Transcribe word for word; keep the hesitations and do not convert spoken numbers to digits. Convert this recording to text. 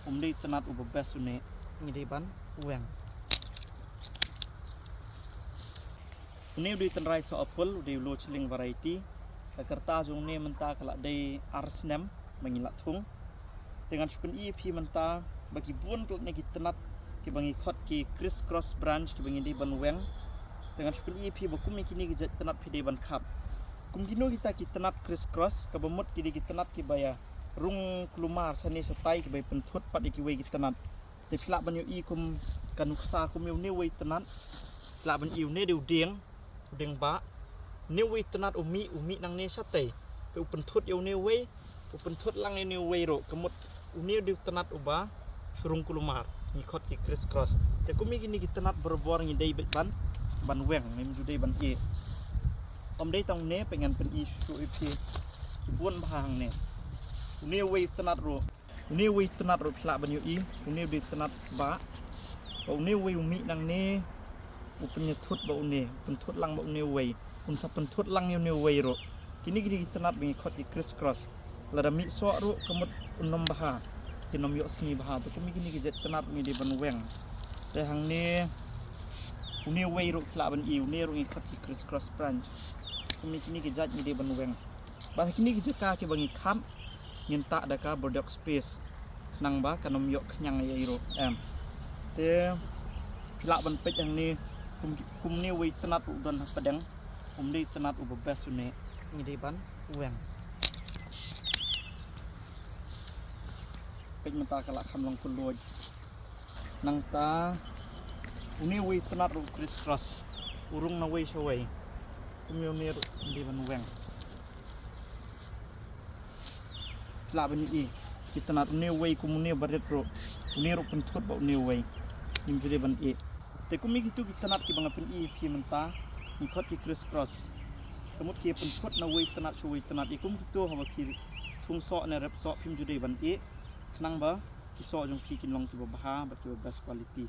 Um dei u tnat uba best une, ngi dei ban weng. Une u dei u tynrai soh apple, u dei u Lochilling variety. Ka rta jong une mynta ka la dei ar snem ba ngi la thung. Te ngan shu pyni ïa phi mynta ba ki bun palat ne ki tnat kiba ngi khot ki criss cross branch kiba ngi dei ban weng. Te ngan shu pyni ïa phi ba kum ïa kine ki jait tnat phi dei ban khap. Kum kino kita ki tnat criss cross, kaba mut ki dei ki tnat kiba ïa rung kulmar shane shatai, kiba ïa pynthut pat ïa kiwei ki tnat. Te phi lah ban ïohi kum ka nuksa, kum ïa une uwei u tnat. Phi lah ban ïohi une dei u dieng, u dieng bah. Une uwei u tnat u mih, u mih nangne shatei. Te u pynthut ïa une uwei, u pynthut lang ïa une uwei ruh, ka mut une u dei u tnat uba shu rung kulmar, ngi khot ki criss cross. Te kum ïa kine ki tnat barabor ngi dei beit ban, ban weng, ngim ju dei ban ïeh. Ym dei tang une, peit ngan pyni shuh ïa phi ki bun bha hangne. Une uwei u tnat ruh, une uwei u tnat ruh phi lah ban ïohi, une u dei u tnat bah. Ba une uwei u mih nangne, u pynïathut ba une, u pynthut lang ba une uwei, un sa pynthut lang ïa une uwei ruh. Kine ki dei ki tnat ba ngi khot ki criss cross. Lada mih soh ruh ka mut un ym bha, kin ym ïoh sngi bha. Te kum ïa kine ki jait tnat ngi dei ban weng. Te hangne une uwei ruh phi lah ban ïohi, une ruh ngi khot ki criss cross branch. Kum ïa kine ki jait ngi dei ban weng. Bad ha kine ki jaka kiba ngi khap, ngin tah da ka burdock space, khnang ba kan ym ïoh khñiang ei ei ruh, em. Te phi lah ban peit hangne, kum, kum une uwei u tnat u don ha pdeng, um dei u tnat uba best une, ngi dei ban weng. Peit mynta ka la kham long kylluid. Nangta une uwei u tnat ruh criss cross, u rung nawei shawei. Kum ïa une ruh ngi dei ban weng. Phi lah ban ïohi, ki tnat une uwei kum une barit ruh, une ruh pynthut ba une uwei. Ngim ju dei ban ïeh. Te kum ïa kitu ki tnat kiba nga pyni ïa phi mynta, ngi khot ki criss cross. Ka mut ki pynthut nawei u tnat sha uwei u tnat. Ïa kum kitu haba ki thung soh ne rep soh phim ju dei ban ïeh, khnang ba ki soh jong phi kin long kiba bha bad kiba best quality.